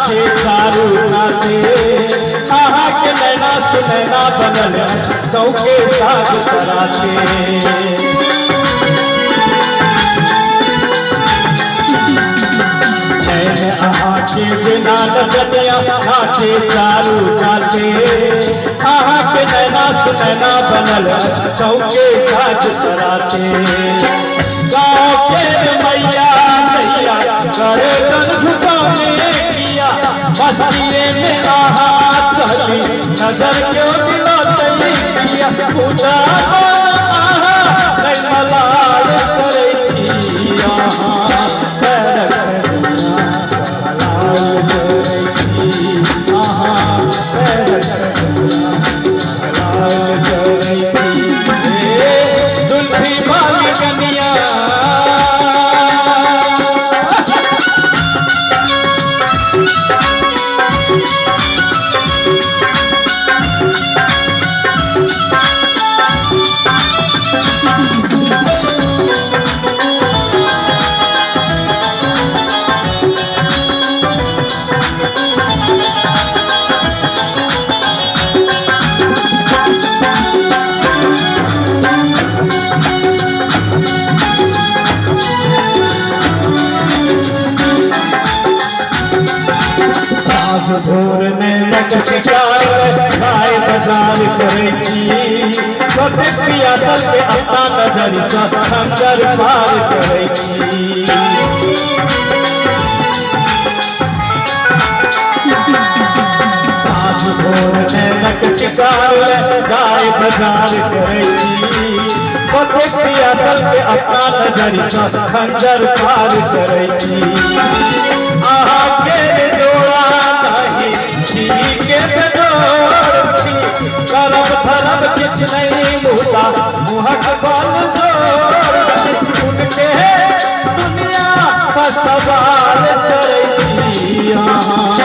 नाचे चारू काते। अहाँके नैना सुनैना बनल अछि चौके साज पराते। नैन अहाँके बिना नचनिया नाचे चारू काते। अहाँके नैना सुनैना बनल अछि चौके साज पराते। गाँव के मैया मैया गर्दन झुकाने किया, मस्तिये में आहा चली नजर क्यों दिलतै किया। पूजा आहा नहीं मलाल करै छी अहाँ, पैरक कनिया लाल करै छी अहाँ, पैरक कनिया लाल करै छी। हे जुल्फी वाली कनिया, साँझ भोर नैनक शिकार खाय बाजार करै छी। कतेक पियासल के अपना नजरि सँ खंजर पार करै छी। साँझ भोर नैनक शिकार जाय बाजार करै छी। कतेक पियासल के अपना नजरि सँ खंजर पार करै छी। अहाँके जोड़ा नहीं छी के बेजोड़ छी, करब धरब किछु नहीं मुदा मुँहक बल जोड़ छी। उनके दुनिया सँ सवाल करै छी अहाँ,